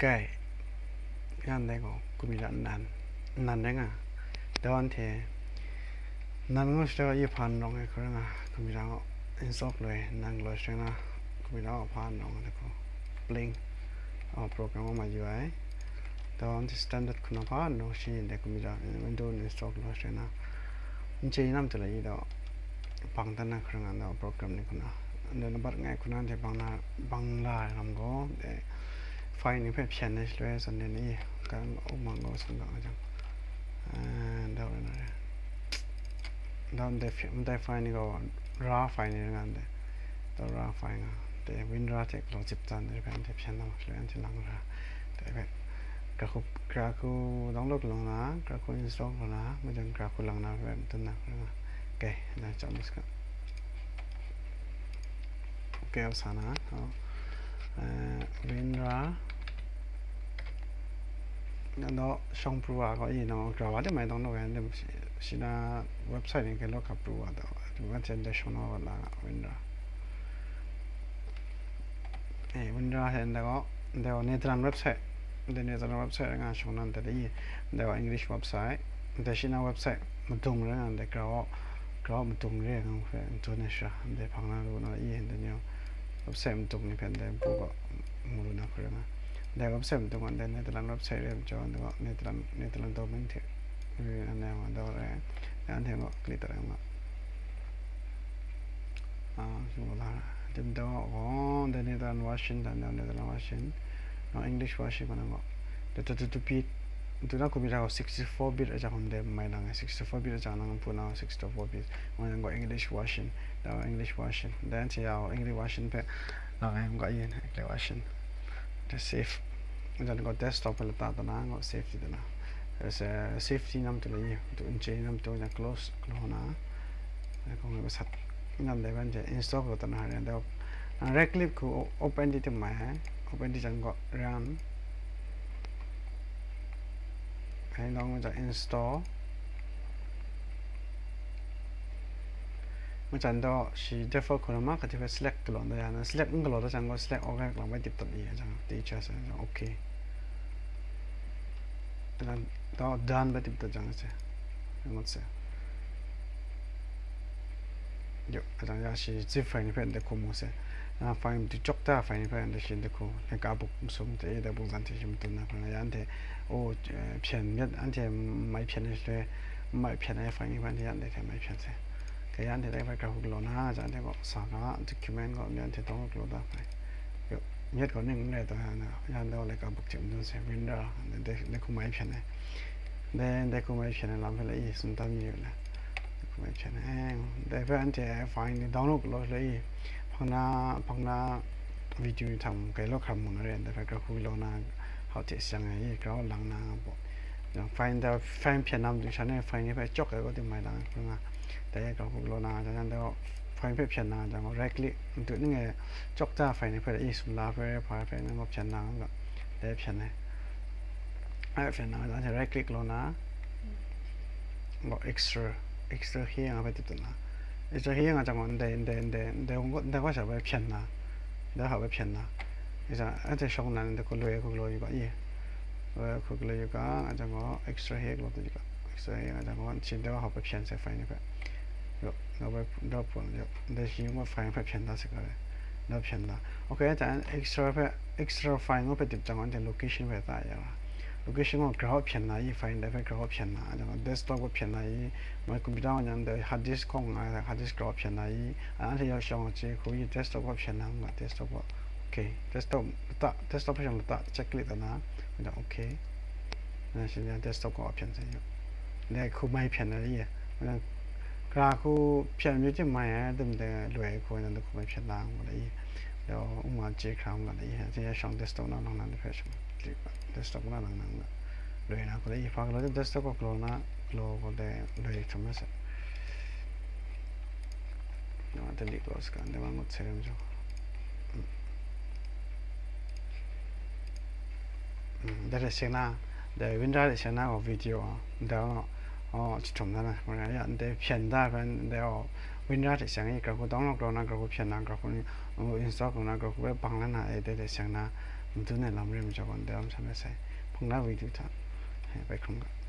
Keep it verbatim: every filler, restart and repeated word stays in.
Kai, yan dai gaw, computer nan, nan rai nga. Dai wa anhte, nan ngu shi dai wa, yi hpa n rawng ai hkra nga, computer gaw install galaw ai, nan galaw shi dai na, computer gaw hpa n rawng ai hku, blank, a, program gaw ma yu ai. Dai wa anhte standard hku na hpa n rawng shi, dai computer, Windows install galaw shi dai na, n chye nam tu la i dai wa, bang dan na hkra nga, dai wa program ni hku na, dai na bat ngai hku na, dai bang na, bang la ai lam gaw, dai, file ni hpe hpyen ai shaloi, Sunday ni, kan, o mang gaw, sang gang ai jang, eh, dau rai na rai. Dau ndai fi-, ndai file ni gaw, raw file ni rai nga ndai. Dau raw file nga. Dai WinRAR hte galaw zip tsan dai hpe anhte hpyen na ma shaloi, anhte lang ra. Dai hpe, Graku, Graku download galaw na, Graku install galaw na, majan Graku lang na hpe madun na hkra nga. Okay, na chap mis ga. Okay, sa na, oh. Eh, WinRAR. Nang daw shawng pru wa gaw, i, nang gra wa de mai dawng daw yan de, shi, shi na website ni galaw hkap pru wa daw, tu kan chen de shawng na wa la nga, WinRAR. Eh, WinRAR he nda gaw, nda gaw Netherlands website, nda Netherlands website nga shawng na nda de i, nda gaw English website, nda shi na website madung rai nga, nda gra wa, gra wa madung re nga hpe, n tsun ai sha, nda hpang na lu na i, nda ni website madung ni hpe, nda bu gaw, mu lu na hku rai nga. Nda website madung gaw, nda Netherlands website re majaw, nda gaw Netherlands, Netherlands domain hte, re, nda nga daw rai, nda anhte gaw click tarai nga. Ah, shing la. Dim da, oh, the Netherlands version, the Netherlands version. No, English version ko na ngo. The, the, the, the beat. Tu na computer ko sixty-four bit aja hom de mai lang, sixty-four bit aja nang pu na sixty-four bit. Ngo yang ko English version. Da English version. Then si ya English version pe lang yang ko yin English version. The save. Ajan ko desktop pe la ta ta na ngo save di ta na. Safety nam tu la yi. Tu nche nam tu na close, close na. Ai kong ai masat ngan dai ban je install ko tan hare dau. Right click ko open di te mai hai. Open di jan ko run. Ai long ja install. Majan do shi default ko ma ka te select ko da ya na select ng ko da jan ko select organic lang bai tip tot i jan teacher sa okay. Done bai tip tot jan se. Ngot se. Yo, ajang ya shi zip file ni hpe ndai hku mu se. Na file matu chawk ta file ni hpe ndai shi ndai hku, laika buk masum hte e dai bungzan hte shi matun na hkra, ya anhte, o, eh, hpyen myit, anhte mai hpyen ai shaloi, mai hpyen ai file ni hpe anhte ya ndai hte mai hpyen se. Kaya anhte dai hpe graphic galaw na, ja anhte gaw sa ga, document gaw, mi anhte tawng galaw da hpe. Yo, myit gaw ning n rai taw ya na, ya ndai gaw laika buk hte matun se, WinRAR, ndai, ndai hku mai hpyen ai. Then, dai hku mai hpyen ai lam hpe la i, tsun tam yu le. Dai hku mai hpyen ai, eh, dai hpe anhte file ni download galaw la i, hpang na, hpang na video ni htam galaw hkam mu na re, dai hpe graphic galaw na, hau hte seng ai, graphic lang na nga baw. Yang file da, file hpyen na matu sha ne, file ni hpe chawk ai kaw ting mai lang ai hpe nga. Dai graphic galaw na, jang jang dai file hpe hpyen na, jang right click, matu ning e chawk ta file ni hpe la i, sumla hpe, hpa hpe, nang gaw hpyen na nga, dai hpyen ai. Ai hpyen na, jang right click galaw na, gaw extra, extra here nga hpe tip dat na. Extra here nga jang gaw ndai, ndai, ndai, ndai gaw, ndai gaw sha bai hpyen na. Ndai hpa bai hpyen na. Extra, anhte shawng nnan ndai hku loi hku galaw yu ga i. Loi hku galaw yu ga, nga jang gaw extra here galaw dat yu ga. Extra here nga jang gaw, shi ndai hpa bai hpyen sai file ni hpe. Yo, ndai bai, ndai hpun, yo, ndai shi gaw file hpe hpyen da sai ga re. Ndai hpyen da. Okay, anhte extra hpe, extra file ngu hpe tip jang gaw, anhte location hpe ta ya ra. Location gaw graphic hpyen na i, file ndai hpe graphic hpyen na, jang gaw desktop gaw hpyen na i, my computer gaw yang dai hard disk hkawng nga, hard disk graphic hpyen na i, anhte ya shawng chye hku i desktop gaw hpyen na nga, desktop gaw, okay, desktop lata, desktop hpe shawng lata, check click dat na, okay. Na shi ya desktop gaw hpyen sai yu. Ndai hku mai hpyen na i, gra hku hpyen mi ting mai ai, dum de loi hku na hku mai hpyen na nga la i, dai gaw, um, chye hkra nga la i, anhte ya shawng desktop na lang na hpe shawng. Click ba, desktop na lang nang na. Loi na gaw dai, hpa galaw dai, desktop gaw galaw na, galaw gaw dai, loi hkam na sa. Dai wa delete gaw sa ga, dai wa ngut sai lam jaw. Mm. Mm, dai hte seng na, dai WinRAR de seng na gaw video, dai wa, oh, chyahtum na na, ya, dai hpyen da hpe, dai wa, WinRAR hte seng e, grau hku download grau na, grau hku hpyen na, grau hku ni, uh, install grau na, grau hku bai bang la na, eh, dai dai seng na, matu na lam re majaw gaw, ndai lam sha na sai, hpung na video hta, eh, bai hkrum ga.